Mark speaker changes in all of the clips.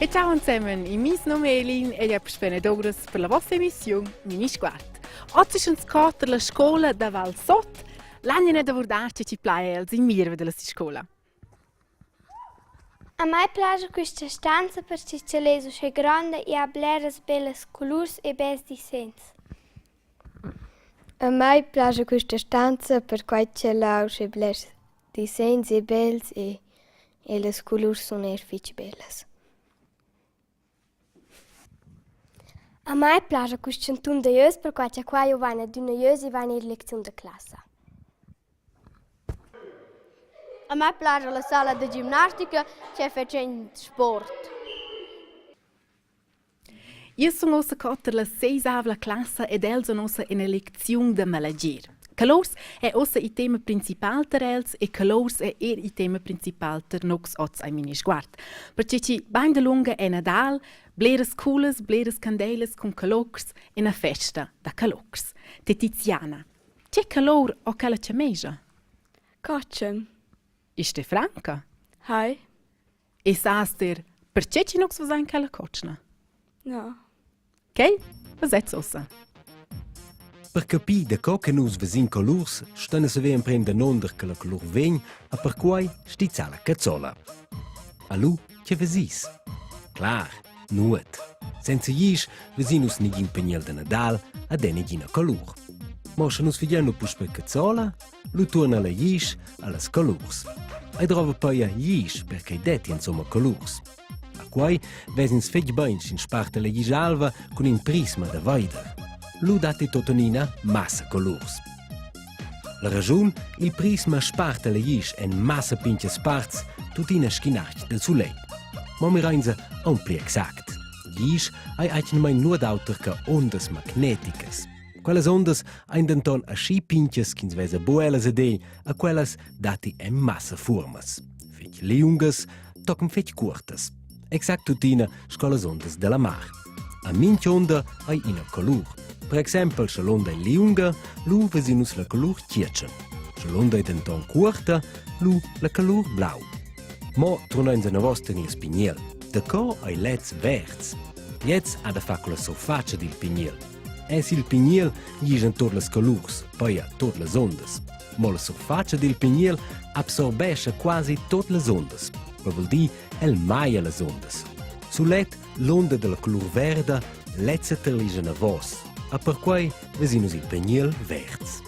Speaker 1: E ciao insemen, in mis num Elin e io spenedoras per la vostra emissiun Minisguard. Oggi ist uns la scola da Val Sot. L'agna da vurdar che ci plai els in mirva della scola.
Speaker 2: A mai plascha quista stanza perche ch'ella es uschè gronda e ha bleras bellas culurs e bels disegns.
Speaker 3: A mai plascha quista stanza perquai ch'ella ha uschè blers disegns e bels e e las culurs sun eir fich bellas.
Speaker 2: A mai plascha quist chantun da gös perquai cha qua eu vain adüna gös e vain eir lecziun da classa.
Speaker 4: A mai plascha la sala da gimnastica che fetsch sport.
Speaker 1: Io sun uossa cotter la seisavla classa ed els han uossa ina lecziun da malegier. Calors è uossa il tema principal ter els e calors è er il tema principal ter nox oz ai Minisguard. Perche chi bain dalunga è Nadal, bleras culas, bleras candeilas cun calocs e na festa da calocs. Te Tiziana, che calor ho quella chamegia?
Speaker 5: Cotschen.
Speaker 1: Ist te franca?
Speaker 5: Hai.
Speaker 1: E sas dir, perche chi nox vasain quella cotschna?
Speaker 5: No.
Speaker 1: Quei vesez ussa.
Speaker 6: Per capir daco che nus vesin colurs, ston saver emprender nonder che la colur vegn e perquai stizzar la cazzola. Allu, che vesis? Clar, nuot. Senza gis vesin nus nigin pegniel da Nadal ad è nigina colur. Mo sche nus figian puspei cazzola, lu tuorna la glisch allas colurs. Ei drova poi glisch per ch'ei detti insomma colurs. A quei ves'ins fetg bein sch'ins sparta la glisch alva cun in prisma da veider. Lu datti tuttenina massa colurs. La raschun? Il prisma sparta la glisch en massa pintgas parts, tuttina sc'in artg del sulegl. Mo mireinsa aunc pli exact. Glisch ei atgnamein nuot auter che ondas magneticas. Quellas ondas ein denton aschi pintgas ch'ins vesa buc ellas ed egl, a quellas datti en massa fuormas. Fetg liungas, tochen fetg cuortas. Exact tuttina sco las ondas dalla mar. A mintg'onda ei ina colur. Per exempel, sche l'onda ei liunga, lu vesin nus la colur tgietschen. Sche l'onda ei denton cuorta, lu la colur blau. Mo turnein anavos ten il pigniel. Daco ei lez verds? Gliez ha da far con la surfatscha dil pigniel. Es il pigniel gijan tuot las colurs, poi tuot las ondas. Mo la surfatscha dil pigniel absorbescha quasi tuot las ondas. Quai vuol dir, el maja las ondas. Sulet l'onda della colur verda lezza terligia anavos. A perquai vesin nus il pigniel verds.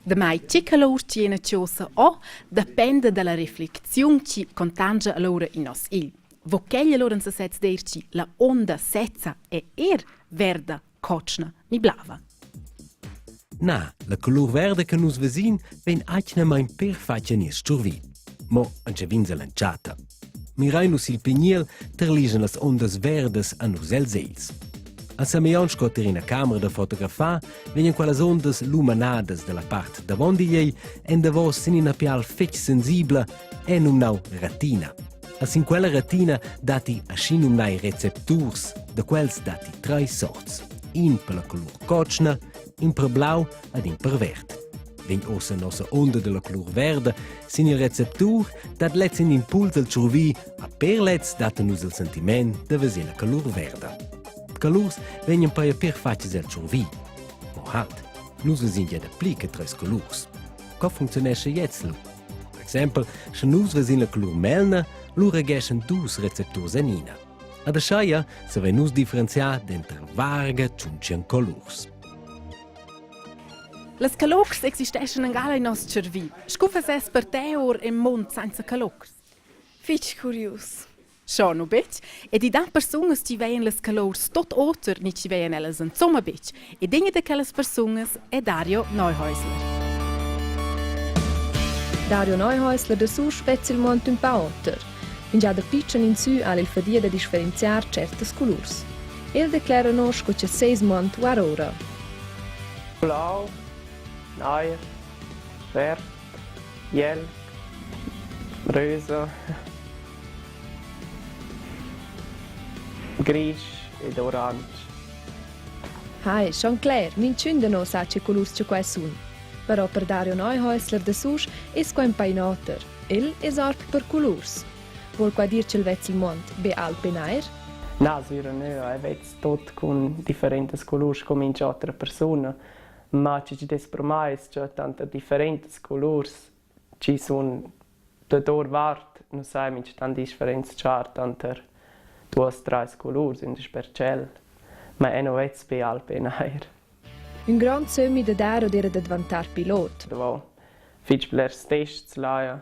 Speaker 1: Damai che calur chi ena chosa ho, dependa dalla reflecziun chi contangia alura in nos igl. Vo quella allura in sesez dir chi la onda sezza è er verda, cotschna ni blava.
Speaker 6: Na, la colur verda che nus vesin vegn atgnamain per fatga nies tschurvi. Mo entschevins all'entschatta. Mirein nus il pigniel terligen las ondas verdas a nus els egls. A Sameon sco ter ina camera da fotografar vegnan quellas ondas lumanadas dalla part davon digl en davos sin ina pial fetg sensibla e numnau retina. A sin quella retina datti aschinumnai recepturs, da quels datti treis sorts. In per la colur cotschna, in per blau ed in per verd. Vegn ossa nossa onda della colur verda sin il receptur, dat lez in impuls al tschurvi, a per lez dat nus il sentiment da veser la colur verda. Colurs vegnan poi per fatgs el tschurvi. Mo halt, nus vesin ja dapli che treis colurs. Co functionesce jetzt lu? Per exempel, sche nus vesin la colur melna, lu regeschan dus recepturs en ina. Ad ascheia savein nus differenziar denter varga tschuntschian colurs.
Speaker 1: Las calocs existeschan angal in nos tscharvi. Scu fasess per te or in mund senza calocs?
Speaker 5: Fitg curius.
Speaker 1: Scha nu betg. Ed i dà persunas chi vejan las calors tot oter ni chi vejan ellas insomma betg. Ed ina da quellas persunas è Dario Neuhäusler.
Speaker 7: Dario Neuhäusler da Susch vezza il muond ün pa oter. Fingià da pitschen insü ha'l il fadia da disferenziar tschertas culurs. El declera no sco cha seis muond guarda oura.
Speaker 8: Blau, nair, verd, jel, rösa, grisch ed oransch.
Speaker 7: Hai, schon cler, minchün da no sa che colurs cha quai sun. Però per Dario Neuhäusler da Susch es quai ün pa ün oter. El es orb per colurs. Vuol quai dir ch'el vezza il muond be alb e nair?
Speaker 8: Na, sgür nö, eu vez tot cun differentas culurs sco mincha otra persuna, ma chi chi'd es pro mai es già tanter differentas culurs chi sun dador vart, nu sai minchatant differenzchar tanter duos, trais culurs ün dasper tschel, ma eu nu vez be alb e nair.
Speaker 7: Ün grond sömmi da dar od era da dvantar pilot.
Speaker 8: Davo fich blers tests laja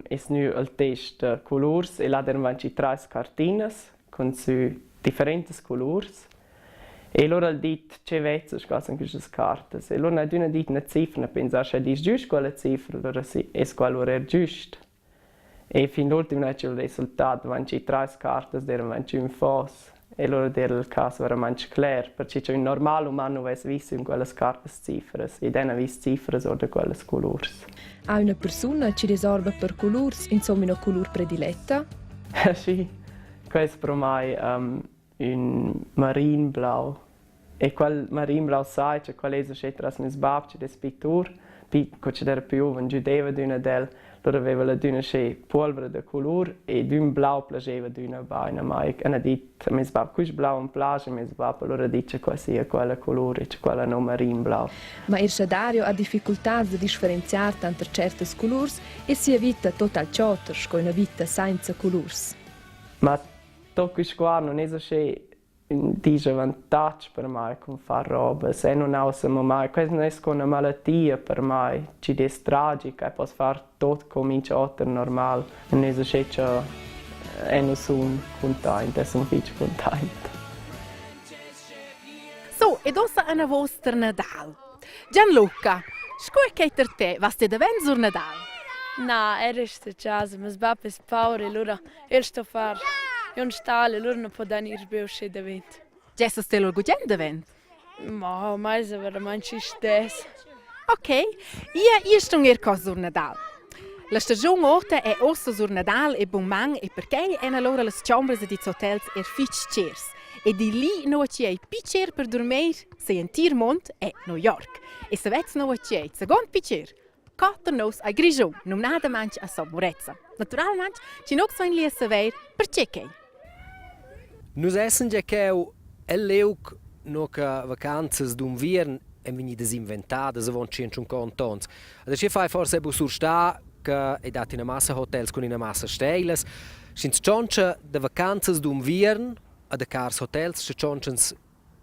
Speaker 8: es gnü il test da culurs e là d'eiran vainchi trais cartinas cun sü differentas culurs e lura ha'l dit che vezza sco sun quistas cartas e lura n'ha adüna dit üna cifra, n'ha pensà scha disch güst quella cifra, lura si es quella lura eir güst. E fin l'ultim n'ha il resultat vainchi trais cartas d'eiran vainchi ün fos e lura d'eira il cas veramaing cler, perche cha ün normal uman nu vess vis ün quellas cartas cifras ed eu n'ha vis cifras our da quellas culurs.
Speaker 7: Ha üna persuna chi resorba per culurs insomma üna culur prediletta?
Speaker 8: Schi, quai es pro mai ün marin blau. E quel marin blau sai cha quel es uschè tras meis bap chi'd es pittur, pi co chi'd era pü giuven giudeva adüna d'el, lura veva'l adüna uschè puolvra da culur ed ün blau plascheva adüna bain a mai. El ha dit a meis bap: «Quist blau am plascha», e meis bap alura ha dit cha quai sia quella culur e cha quella nom marin blau.
Speaker 7: Ma eir scha Dario ha difficultats da disferenziar tanter tschertas culurs es sia vita total choter sco üna vita sainza culurs.
Speaker 8: Ma tot quist qua nun es uschè ün disavantatg per mai cun far robas. Eu nun ausa mo mai, quai nun es sco üna malattia per mai chi'd es tragica. Eu poss far tot co mincha oter normal. Nun es uschè cha eu nu sun cuntaint, eu sun fich cuntaint.
Speaker 1: So, ed ussa anavos tar Nadal. Gianluca, sco è quei per te? Vas te davent sur Nadal?
Speaker 5: Na, er resta a casa, meis bap es paur e lura el sto far ün stal e lura nu podan ir be uschè davent.
Speaker 1: Gessas te lur gugent davent?
Speaker 5: Ma mai es veramaing istess.
Speaker 1: Ok, ia ia stun er co sur Nadal. La stagiun ota è ossa sur Nadal e Bumang e perquei èn allora las chombras ed ils hotels er fitg tschers. Ed il lì nua chi ei picher per durmeir sei entir mond è New York. E savez nua chi ei second picher? Quatter nous a Grischun, numnadamaing a Son Murezza. Naturalmaing chi nox vain li a saver perche quei.
Speaker 6: Nus essan gia cheu el liug nua che vacanzas d'unviern ein vegnidas inventadas avon tschient onns. Adesso fai forse buc surstar che ei dat ina massa hotels cun ina massa steilas. Sch'ins tschontscha da vacanzas d'unviern a da cars hotels, sche tschontschans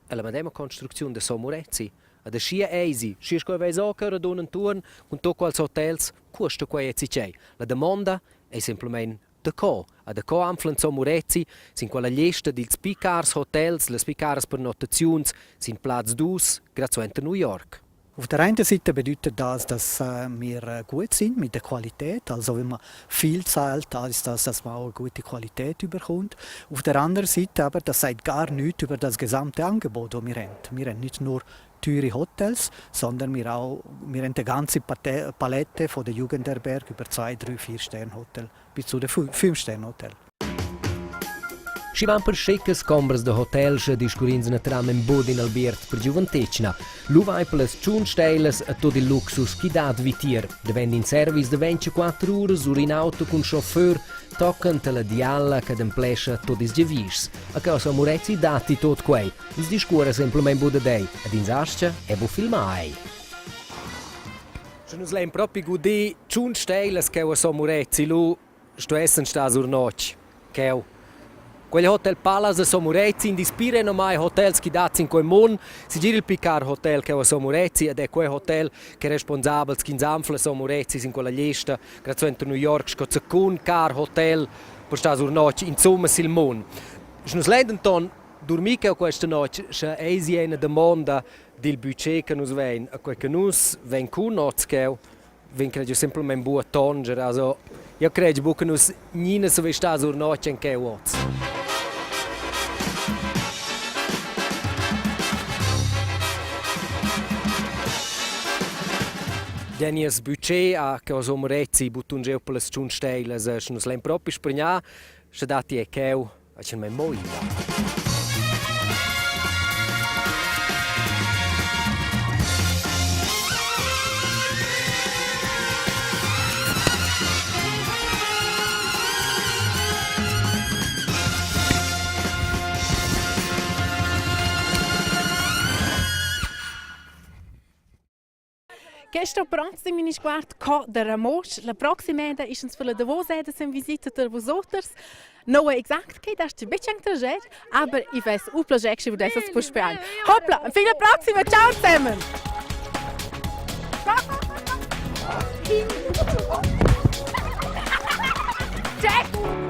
Speaker 6: ella medema construcziun da Son Murezi. Ad aschia eisi, schi sco ei veis che radun entuorn cun tut quels hotels, cuosta quei e tgei. La damonda ei semplamein daco. A daco anflan Son Murezi sin quella gliesta dils pli cars hotels, las pli caras pernottaziuns sin plaz dus, grad suenter New York.
Speaker 9: Auf der einen Seite bedeutet das, dass äh, wir äh, gut sind mit der Qualität. Also wenn man viel zahlt, heißt das, dass man auch eine gute Qualität überkommt. Auf der anderen Seite aber, das sagt gar nichts über das gesamte Angebot, das wir haben. Wir haben nicht nur teure Hotels, sondern wir, auch, wir haben die ganze Palette von der Jugendherberge über zwei, drei, vier Sterne Hotel bis zu den fünf Sterne Hotel.
Speaker 6: Schi van per scheccas combras da hotel sche discurrins naturalmein buc d'in albiert per giuventetgna. Lu vai per las tschun steilas e tut il luxus chi dat vitier. Davent in service da 24 uras sur in auto cun chauffeur tochen la diala che ademplescha tot ils giavischs. A casa Murezi datti tot quei. Ins discuora semplamein buc dad ei ed ins astga e bu filmar ei. Sche nus lein propi guder tschun steilas cheu a Son Murezi, lu stuessen star sur notg cheu. Quel hotel Palace a Son Murezi indispira mai hotels chi dat in quei mund. Segir il pli car hotel cheu a Son Murezi ed è quei hotel che è responsabel ch'ins anfla Son Murezi sin quella gliesta grazie enter New York sco secund car hotel per star sur notg insumma sil mund. Sche nus lein denton durmir cheu questa notg, sche eisi ina damonda dil budget che nus vein, a quei che nus vein cun oz cheu, vegn cregiu semplamein buca tonger. Also, jeu cregi buca che nus nina savein star sur notg en cheu oz. Denies budget a che oz om Rezi buttun jeu per las tschun steilas, sche nus lein propi spregnar, sche datti è cheu Facciamo moida.
Speaker 1: Questo prossimo sguard co da Ramosch. La proxima eda ist uns für la davosa eda sem visita ter vosoters. No è exact che das ti betg anc trager, aber ich weiß u plager che vudessas puspei an. Hoppla, fin la proxima, ciao zusammen! Jack!